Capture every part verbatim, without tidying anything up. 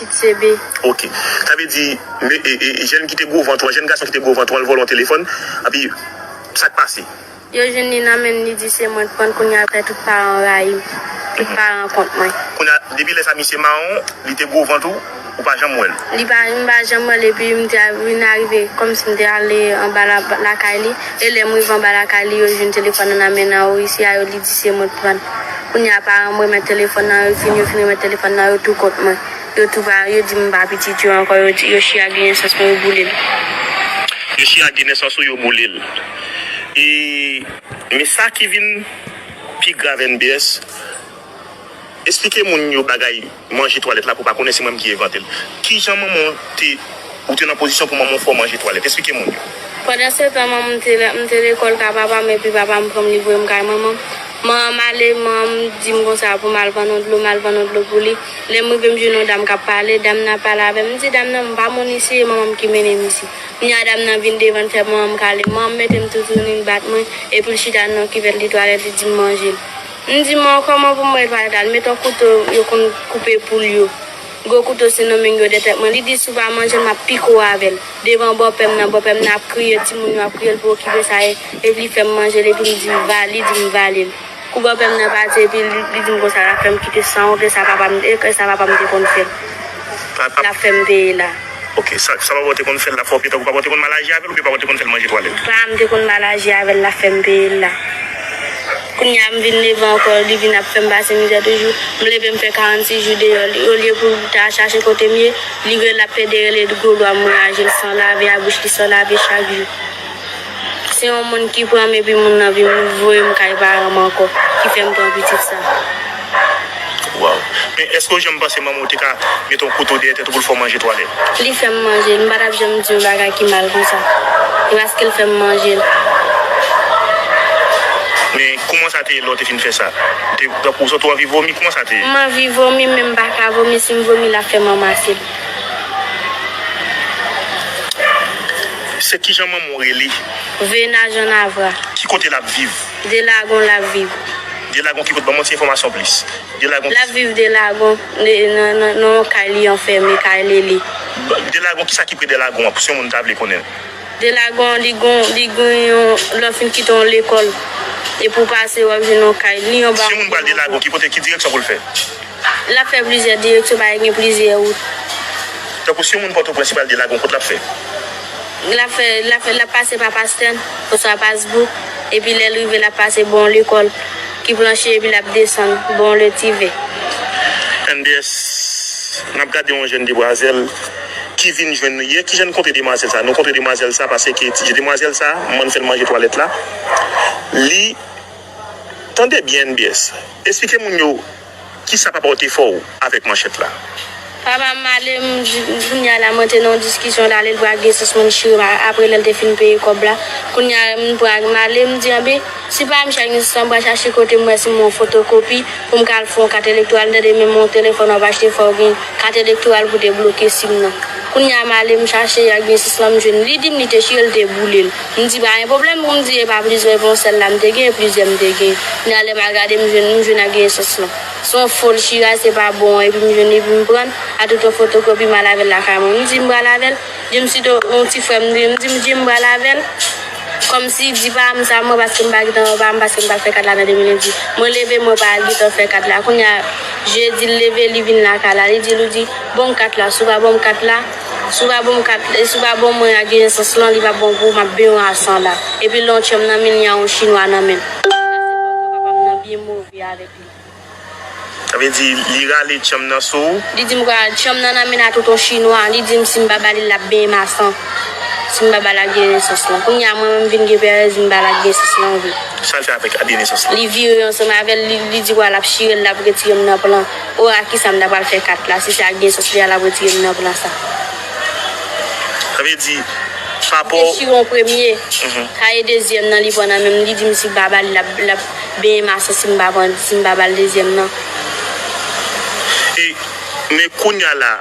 T C B. Ok. Sa vle di, me, e, e, jèn ki te gwo vant ou an, jèn gason ki te gwo vant ou an, l vòlè yon telefòn, epi sa k pase? Yo jwenn li nan men l, li di se mwen k pran l, kounye a fè tout paran rayi m. Tout paran kont mwen. Kounye a, depi lè sa misye mawon, li te gwo vant ou, ou pa janm wè l? Li pa, m pa janm wè l, epi m te vin arive, kòmsi m te ale anba la, lakay li, e lè m rive anba lakay li, yo jwenn telefòn nan nan men nan, wi, se a yo li di se mwen k pran l. Kounye a, paran m remèt telefòn nan, yo fin, yo fin remèt telefòn nan, yo tou kont mwen. Yo tou pa, yo di m pa pitit yo ankò, yo, yo chire ak gen nesans mwen, yo boule l. Yo chire ak gen nesans ou, yo boule l. E, men sa ki vin pi grav, N B S, esplike moun yo bagay manje twalèt la pou pa konnen se mwen menm ki envante l. Kijan manman w te, ou te nan pozisyon pou manman w fè w manje twalèt? Esplike moun yo. Pandan se tan, manman m te, m te lekòl ka papa m, epi papa m pran m, li voye m kay manman m. Manman m ale, manman m di m konsa pou m al vann yon dlo, m al vann yon dlo pou li. Lè m rive, m jwenn yon dam k ap pale, dam nan ap pale avè m. M di dam nan, m pa moun isi, e manman m ki mennen m isi. Kounye a, dam nan vin devan, l fè manman m kale. Manman m mete m toutouni, l bat mwen, epi l chita nan kivèt li twalèt, li di m manje l. M di, "Manman, kòman pou m manje twalèt la?" L mete yon kouto yo konn koupe poul yo. Gwo kouto Sendomeng yo dèyè tèt mwen. Li di, "Si w pa manje l, m ap pike w avè l." Devan bòpè m nan, bòpè m nan ap kriye, timoun yo ap kriye l pou okipe sa, e, epi li fè m manje l, epi m di m va, li di m vale l. Kou bòpè m nan pati, epi li, li di m konsa, l ap fè m kite san wont, e sa papa m, e sa papa m te konn fè l. L ap fè m peye la. Ok, sa, sa papa w te konn fè l la, fò w te konn, papa w te konn mal aji avè l, oubyen papa w te konn fè l manje twalèt? Papa m te konn mal aji avè l, l ap fè m peye l la. Kounye a, m vin leve ankò, li vin ap fè m pase mizè toujou. M leve, m fè karannsis jou deyò. Li, olye pou l ta chache kote m ye, li rele, l ap plede rele, gwo dwa m raje l san lave, a bouch li san lave chak jou. Se yon moun ki pran m epi moun nan vin voye m kay paran m ankò, ki fè m pran pitit sa. Waw. Men èske w janm panse manman w te ka mete yon kouto dèyè tèt ou pou l fè w manje twalèt? Li fè m manje l, m pa t ap janm di yon bagay ki mal konsa. E paske l fè m manje l. Men kòman sa te ye lè w te fin fè sa? Te, tankou w santi w anvi vomi, kòman sa te ye? M anvi vomi, men m pa ka vomi, si m vomi, l ap fè m ranmase l. Se kijan manman w rele? Vena Jean Navra. Ki kote l ap viv? Delagon l ap viv. Delagon ki kote? Ban m yon ti enfòmasyon plis. Delagon. L ap viv Delagon, nan, nan, nan yon kay li anfème, kay Lele. Delagon, kisa ki pre Delagon an, pou si yon moun ta vle konnen? Delagon, li gon, li gen yon, lè w fin kite yon lekòl, epi w pase, w ap jwenn yon kay, li anba yon. Si yon moun pral Delagon, ki kote, ki direksyon pou l fè? L ap fè plizyè direksyon, paske gen plizyè wout. Tankou si yon moun Pòtoprens, li pral Delagon, kot l ap fè? L ap fè, l ap fè, l ap pase pa Pastè, oswa Pasbouk, epi lè l rive, l ap pase bò yon lekòl ki planche, epi l ap desann bò yon letivè. N B S, n ap gade yon jèn demwazèl ki vin jwenn nou yè. Kijan n kontre demwazèl sa? Nou kontre demwazèl sa paske demwazèl sa, manman fè l manje twalèt la. Li, tande byen, N B S. Esplike moun yo kisa papa w te fè w avèk manchèt la. Papa m ale, m di, kounye a la, mwen te nan yon diskisyon, l ale, l pral gen sans mwen chire m, apre lè l te fin peye kòb la. Kounye a, m pral, m ale, m di, anben, si pa m chak gen sans, m pral chache kote m wè si m yon fotokopi, pou m ka al fè yon kat elektoral, m tande menm yon telefòn w ap achte, fò w gen kat elektoral pou te bloke sim nan. Kounye a, m ale, m chache, ak gen sans lan, m jwenn. Li di m li te chire l, te boule l. M di, pa gen pwoblèm pou m di, e pa plizyè, e pa yon sèl la m te gen, e plizyè m te gen. Kounye a, lè m al gade, m jwenn, m jwenn ak gen sans lan. Se yon fo l chire a, se pa bon an, epi m jwenn li, epi m pran l, a tout yon fotokopi, m al avè l lakay mwen. M di m pral avè l, di m sito yon ti frè m, m di, m di m pral avè l. Kòmsi di pa m sa mwen, paske m pa gentan wè pa m, paske m pa fè kat la nan de mil ven di. Mwen leve, mwen pa gentan fè kat la. Kounye a, jedi l leve, li vin lakay la, li di, li di, ban m kat la, si w pa ban m kat la, si w pa ban m kat, si w pa ban mwen ak gen sans lan, li p ap bon pou w, m ap benyen w a san la. Epi lè yon tchanm nan men l, li a yon chinwa nan men l. Sa se bò granpapa m nan byen move avèk li. Sa vle di, li rale tchanm nan sou ou? Li di m kwa, tchanm nan nan men l a tout yon chinwa. Li di m si m pa ba li l, l ap benyen m a san. Si m pa ba l ak gen sans lan. Kounye a, mwen menm m vin gen pèrèz, m ba l ak gen sans lan vre. Sa l fè avèk ak gen sans lan? Li vire ansanm avè l, li, li di kwa l ap chire l, l ap retire m nan plan. O, a kisa m ta pral fè kat la? Si se ak gen sans li a, l ap retire m nan plan sa. Sa vle di, pa rapò. Li chire yon premye. Mhm. Sa e dezyèm nan li pran nan men m. Li di m si m pa ba li, l ap, l ap benyen m a san si m pa pran, si m pa ba l dezyèm nan. E, men kounye a la,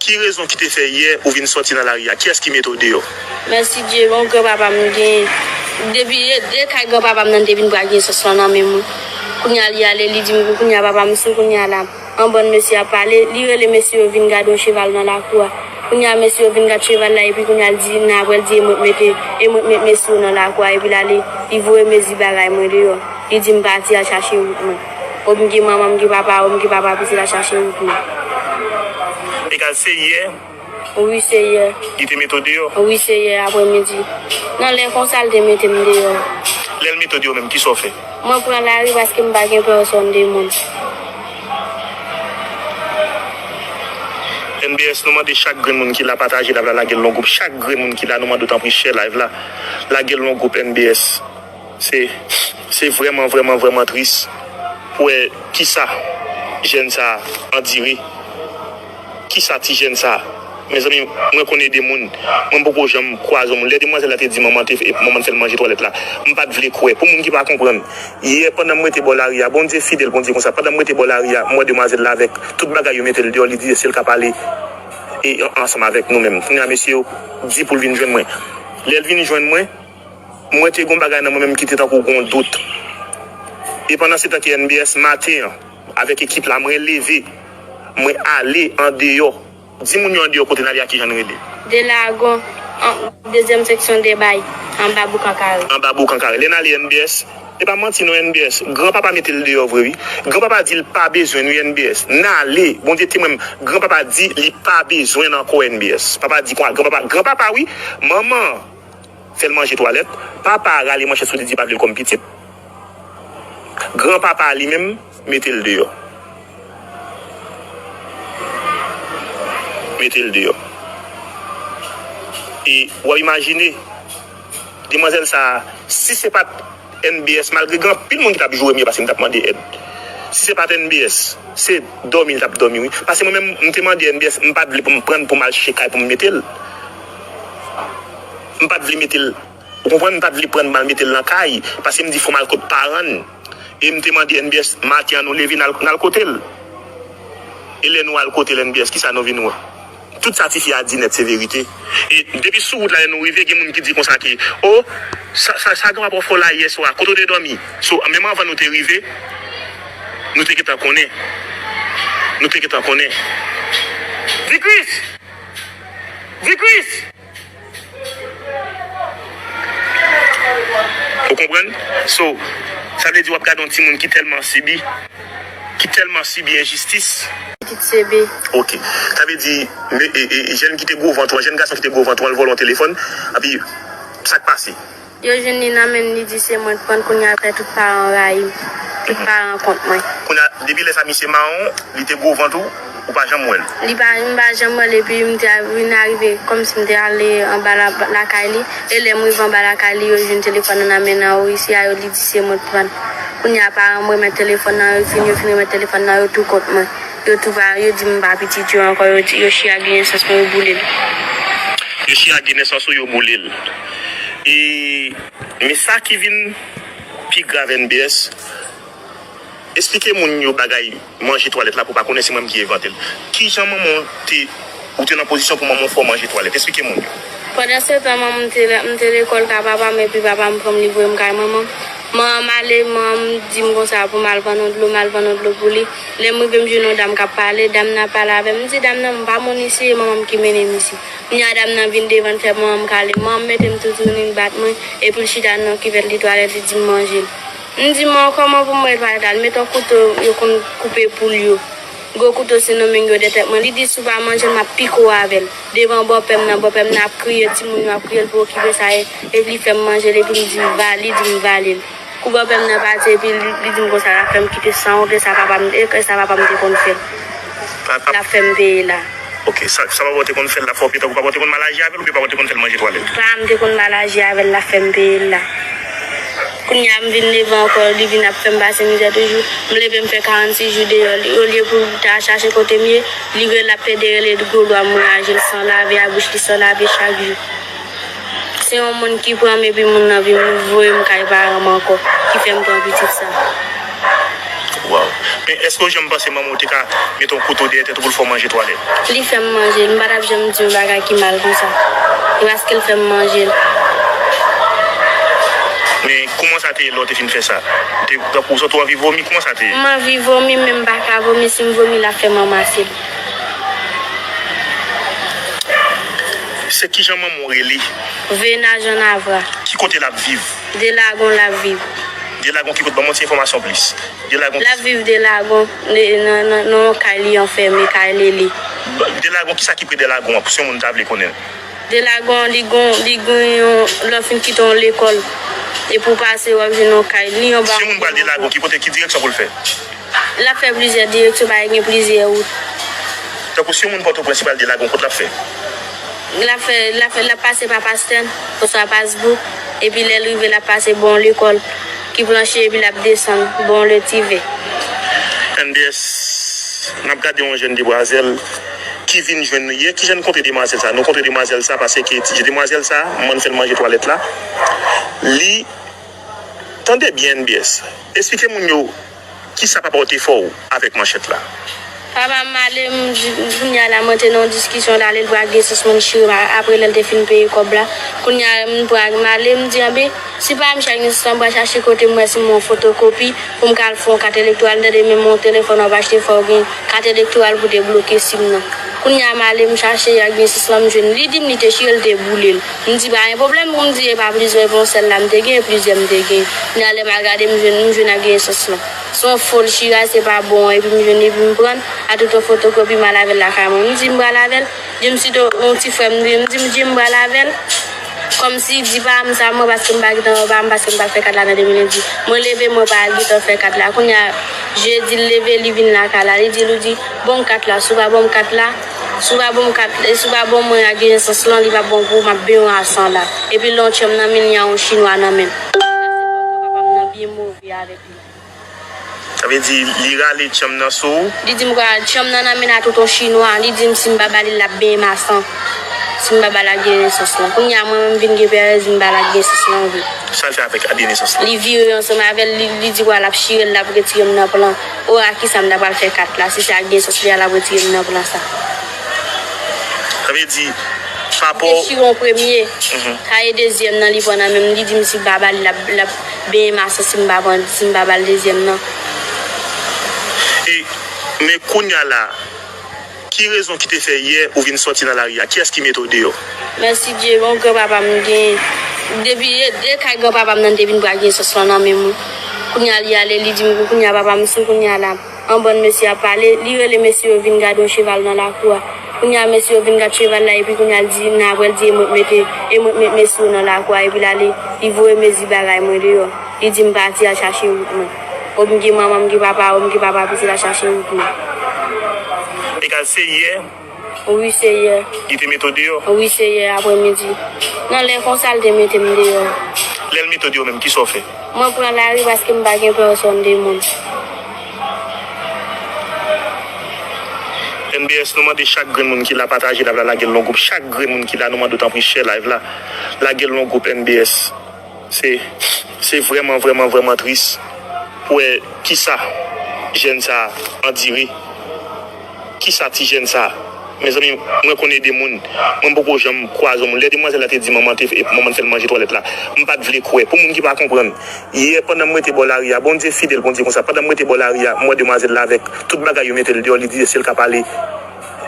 ki rezon ki te fè yè ou vin sòti nan lari a? Kiyès ki mete w deyò? Mèsi Dye, bon, granpapa m gen. Depi, e, e kay granpapa m nan te vin pran gen sans lan nan men mwen. Kounye a li ale, li di m, kounye a papa m sou, kounye a la. Yon bann mesye ap pale, li rele mesye yo vin gade yon cheval nan lakou a. Kounye a, mesye yo vin gad cheval la, epi kounye a, l di, nan apre, l di, e mwen k mete, e mwen k met mesye yo nan lakou a, epi l ale, li voye mezi bagay mwen deyò. Li di m pati al chache wout mwen. O m gen manman, m gen papa, o m gen papa pitit al chache wout mwen. Egal se yè. Wi, se yè. Li te mete w deyò? Wi, se yè aprèmidi. Nan lè konsa, l te mete m deyò. Lè l mete w deyò menm, kisa w fè? Mwen pran lari paske m pa gen pèsòn de moun. N B S, nou mande chak grenn moun ki la pataje live la, lage l nan gwoup. Chak grenn moun ki la, nou mande w tanpri share live la, lage l nan gwoup N B S. Se, se vrèman, vrèman, vrèman tris pou wè kisa jèn sa a andire. Kisa ti jèn sa a? Mezanmi, mwen konn ede moun. Mwen m poko janm kwaze yon moun. Lè demwazèl la te di manman te, manman fè l manje twalèt la, m pa t vle kwè. Pou moun ki pa konprann, yè pandan m rete bò lari a, Bondye fidèl, Bondye konsa, pandan m rete bò lari a, m wè demwazèl la avèk tout bagay yo mete l deyò, li di se l k ap ale e, ansanm avèk nou menm. Kounye a mesye yo di pou l vin jwenn mwen. Lè l vin jwenn mwen, mwen te gen yon bagay nan mwen menm ki te tankou gen yon dout. E pandan se tan ke N B S maten an, avèk ekip la, mwen leve, mwen ale andeyò. Di moun yo andeyò kote n ale a kijan n rele? De Lagon, an, dezyèm seksyon de Bay, anba Boukan Kare. Anba Boukan Kare. Lè n ale N B S, e pa manti non N B S. Granpapa mete l deyò vre wi. Granpapa di l pa bezwen n wi N B S. N ale, Bondye temwen m, granpapa di li pa bezwen n ankò N B S. Papa di konsa, granpapa, granpapa wi, manman fè l manje twalèt, papa a rale manchèt sou li di pa vle l kòm pitit. Granpapa a li menm mete l deyò. Mete l deyò. E w ap imajine, demwazèl sa a, si se pa t N B S, malgre gen anpil moun ki t ap joure m, yo pase m t ap mande èd. Si se pa t N B S, se dòmi l t ap dòmi wi. Paske mwen menm, m te mande N B S, m pa t vle pou m pran l pou m al chèche kay pou m mete l. M pa t vle mete l. Ou konprann, m pa t vle pran l m al mete l nan kay, paske m di fò m al kot paran l. E m te mande N B S, maten an nou leve n al, n al kote l. E lè nou al kote l N B S, kisa nou vin wè? Tout sa tifi a di nèt se verite. E depi sou wout la lè nou rive, gen moun ki di konsa ke, o, sa, sa, sa granpapa w fè w la yè swa, kote w te dòmi? So, menm anvan nou te rive, nou te gentan konnen. Nou te gentan konnen. Di Kris! Di Kris! Ou konprann? So, sa vle di w ap gade yon timoun ki tèlman sibi, ki tèlman sibi enjistis. Pitit C B. Ok. Sa vle di, me, e, e, jèn ki te gwo vant ou an, jèn gason ki te gwo vant ou an, l vòlè yon telefòn, epi sa k pase? Yo jwenn li nan men l, li di se mwen k pran l, kounye a fè tout paran rayi m. Tout paran kont mwen. Kounye a, depi lè sa misye mawon, li te gwo vant ou, ou pa janm wè l? Li pa, m pa janm wè l, epi m te a-, vin arive kòmsi m te ale anba la, lakay li. E lè m rive anba lakay li, yo jwenn telefòn nan nan men nan orisye a, yo li di se mwen k pran l. Kounye a, paran m remèt telefòn nan, yo fin, yo fin remèt telefòn nan, yo tou kont mwen. Yo tou pa, yo di m pa pitit yo ankò, yo, yo chire ak nesans mwen, yo boule l. Yo chire ak nesans ou, yo boule l. E, men sa ki vin pi grav N B S, eksplike moun yo bagay manje twalèt la pou pa konnen se mwen menm ki envante l. Kijan manman w te, ou te nan pozisyon pou manman w fè w manje twalèt? Eksplike moun yo. Pandan se tan, manman m te, m te lekòl ka papa m, epi papa m pran m, li voye m kay manman m. Manman m ale, manman m di m konsa pou m al vann yon dlo, m al vann yon dlo pou li. Lè m rive, m jwenn yon dam k ap pale, dam nan ap pale avè m. M di dam nan, m pa moun isi, e manman m ki mennen m isi. Kounye a, dam nan vin devan l, fè manman m kale. Manman m mete m toutouni, l bat mwen, epi l chita nan kivèt li twalèt, li di m manje l. M di, "Manman, kòman pou m manje twalèt la?" L mete yon kouto yo konn koupe poul yo. Gwo kouto Sendomeng yo dèyè tèt mwen. Li di, "Si w pa manje l, m ap pike w avè l." Devan bòpè m nan, bòpè m nan ap kriye, timoun yo ap kriye, l pa okipe sa, e, epi li fè m manje l, epi m di m va, li di m vale l. Kou bòpè m nan pati, epi li, li di m konsa, l ap fè m kite san wont, e sa papa m, e sa papa m te konn fè. L ap fè m peye la. Ok, sa, sa papa w te konn fè l la, fò w peye, tankou papa w te konn mal aji avè l, oubyen papa w te konn fè l manje twalèt? Papa m te konn mal aji avè l, l ap fè m peye l la. Kounye a, m vin leve ankò, li vin ap fè m pase mizè toujou. M leve, m fè karannsis jou deyò. Li, olye pou l ta chache kote m ye, li rele, ap plede rele, gwo dwa m raje l san lave, a bouch li san lave chak jou. Se yon moun ki pran m, epi moun nan vin voye m kay paran m ankò, ki fè m pran pitit sa. Waw. Men èske w janm panse manman w te ka mete yon kouto dèyè tèt ou pou l fè w manje twalèt? Li fè m manje l, m pa t ap janm di yon bagay ki mal konsa. E paske l fè m manje l. Men Kouman sa te ye lè w te fin fè sa? Te, tankou w santi w anvi vomi, kouman sa te ye? M anvi vomi, men m pa ka vomi, si m vomi, l ap fè m anmase l. Se kijan manman w rele? Vena Jean Navra. Ki kote l ap viv? Delagon l ap viv. Delagon ki kote? Ban m yon ti enfòmasyon plis. Delagon. L ap viv Delagon, nan, nan, nan yon kay li anfème, kay Lele. Delagon, kisa ki pre Delagon an, pou si yon moun ta vle konnen? Delagon, li gon, li gen yon, lè w fin kite yon lekòl, epi w pase, w ap jwenn yon kay, li anba. Si yon moun pral Delagon, ki kote, ki direksyon pou l fè? L ap fè plizyè direksyon, paske gen plizyè wout. Tankou si yon moun Pòtoprens, li pral Delagon, kot l ap fè? L ap fè, l ap fè, l ap pase pa Pastè, oswa Pasbouk, epi lè l rive, l ap pase bò yon lekòl ki planche, epi l ap desann bò yon letivè. N B S, n ap gade yon jèn demwazèl ki vin jwenn nou yè. Kijan n kontre demwazèl sa? Nou kontre demwazèl sa paske demwazèl sa, m ann fè l manje twalèt la. Li, tande byen, N B S. Esplike moun yo kisa papa w te fè w avèk manchèt la. Papa m ale, m di, kounye a la, mwen te nan yon diskisyon, l ale, l pral gen sans mwen chire, apre lè l te fin peye kòb la. Kounye a, m pral, m ale, m di, anben, si pa m chak nesesè, m pral chache kote m wè si m yon fotokopi pou m ka al fè yon kat elektoral, tande menm yon telefòn w ap achte, fò w gen kat elektoral pou te bloke sim nan. Kounye a, m ale, m chache ak nesesè, m jwenn. Li di m li te chire, l te boule l. M di, pa gen pwoblèm pou m di, e pa plizyè, e pa yon sèl la m te gen, e plizyè m te gen. Kounye a, lè m al gade, m jwenn, m jwenn ak gen sans lan. Se yon fo l chire, se pa bon, epi m jwenn, epi m pran, a tout yon fotokopi, m al avè l lakay mwen. M di, m pral avè l. Di m si te yon ti frè m, m di, m di, m pral avè l. Kòmsi di pa m sa, mwen, paske m pa gentan wè pa m, paske m pa fè kat la nan de mil ven di. Mwen leve, mwen pa gentan fè kat la. Kounye a, jedi, l leve, li vin lakay la. Li di, li di, ban m kat la. Si w pa ban m kat la, si w pa ban m kat, si w pa ban mwen ak gen sans lan, li p ap bon pou w, m ap benyen w a san la. Epi lè yon tchanm nan men l, li a yon chinwa nan men l. Sa se bon, papa m nan byen move avèk li. Sa vle di, li rale tchanm nan sou ou? Li di m kwa, tchanm nan nan men l a tout yon chinwa. Li di m si m pa ba li l, l ap benyen m a san. Si m pa ba l ak gen nesans lan. Kounye a, mwen menm m vin gen perèz, m ba l ak gen nesans lan vre. Sa l fè avèk ak gen nesans lan? Li vire ansanm avè l, li, li di kwa l ap chire l, l ap retire m nan plan. O, a kisa m ta pral fè kat la? Si se ak gen nesans li a, l ap retire m nan plan sa. Sa vle di, pa Li te chire yon premye. Mhm. Sa e dezyèm nan li pran nan men m. Li di m si m pa ba li, l ap, l ap benyen m a san si m pa pran, si m pa ba l dezyèm nan. E, men kounye a la, ki rezon ki te fè yè ou vin sòti nan lari a? Kiyès ki mete w deyò? Mèsi Dye, yon granpapa m gen. Depi e, e kay granpapa m nan te vin pran gen sans lan nan men m. Kounye a li ale, li di m, kounye a papa m sou, kounye a la. Yon bann mesye ap pale, li rele mesye yo vin gade yon cheval nan lakou a. Kounye a, mesye yo vin gad cheval la, epi kounye a, l di, nan apre l di, e mwen k mete, e mwen k met mesye yo nan lakou a, epi l ale, li voye mezi bagay mwen deyò. Li di m pati al chache wout mwen. O m gen manman, m gen papa, o m gen papa pitit al chache wout mwen. Egal se yè? Wi, se yè. Li te mete w deyò? Wi, se yè, aprèmidi. Nan lè konsa, l te mete m deyò. Lè l mete w deyò menm, kisa w fè? Mwen pran lari paske m pa gen pèsòn de moun. N B S, nou mande chak grenn moun ki la pataje live la, lage l nan gwoup. Chak grenn moun ki la, nou mande w tanpri share live la. Lage l nan gwoup N B S. Se, se vrèman, vrèman, vrèman tris pou wè kisa jèn sa a andire. Kisa ti jèn sa a? Mezanmi, mwen konn ede moun. Mwen poko janm kwaze yon moun. Lè demwazèl la te di manman te, manman fè l manje twalèt la, m pa t vle kwè. Pou moun ki pa konprann, yè pandan m rete bò lari a, Bondye fidèl, Bondye konsa, pandan m rete bò lari a, m wè demwazèl la avèk tout bagay yo mete l deyò, li di se l k ap ale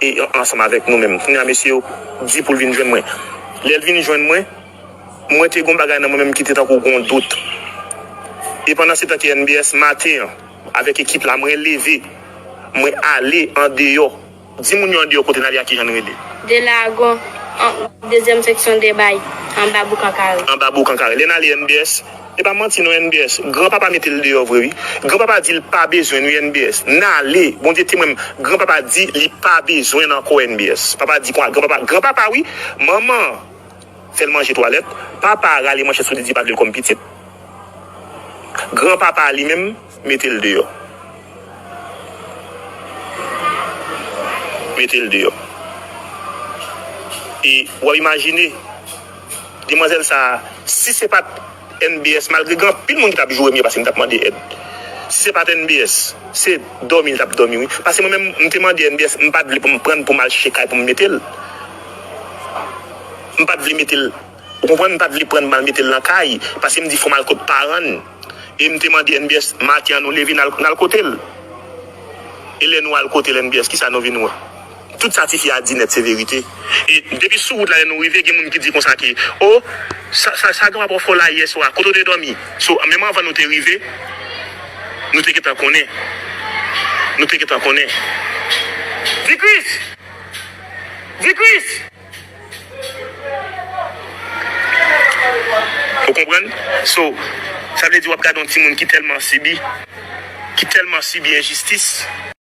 e, ansanm avèk nou menm. Kounye a mesye yo di pou l vin jwenn mwen. Lè l vin jwenn mwen, mwen te gon bagay nan mwen menm ki te tankou gon dout. E pandan se tan ke N B S maten an, avèk ekip la, mwen leve, mwen ale andeyò. Di moun yo andeyò kote n ale a kijan n rele? Delagon, an, dezyèm seksyon Debay, anba Boukan Kare. Anba Boukan Kare. Lè n ale N B S, e pa manti non N B S. Granpapa mete l deyò vre wi. Granpapa di l pa bezwen n wi N B S. N ale, Bondye temwen m, granpapa di li pa bezwen n ankò N B S. Papa di konsa, granpapa, granpapa wi, manman fè l manje twalèt, papa a rale manchèt sou li di pa vle l kòm pitit. Granpapa a li menm mete l deyò. Mete l deyò. E w ap imajine, demwazèl sa a, si se pa t N B S, malgre gen anpil moun ki t ap joure m yo paske m t ap mande èd. Si se pa t N B S, se dòmi l t ap dòmi wi. Paske mwen menm, m te mande N B S, m pa t vle pou m pran l pou m al chèche kay pou m mete l. M pa t vle mete l Ou konprann, m pa t vle pran l, m al mete l nan kay, paske m di fò m al kot paran l. E m te mande N B S, maten an nou leve, n al, n al kote l. E lè nou al kote l, N B S, kisa nou vin wè? Tout sa tifi a di nèt se verite. E depi sou wout la, lè nou rive, gen moun ki di konsa ke, o, sa, sa, sa gen rapò fò la yè swa, kote w te dòmi? So, menm anvan nou te rive, nou te gentan konnen. Nou te gentan konnen. Di Kris! Di Kris! Ou konprann? So, sa vle di w ap gade yon timoun ki tèlman sibi, ki tèlman sibi enjistis.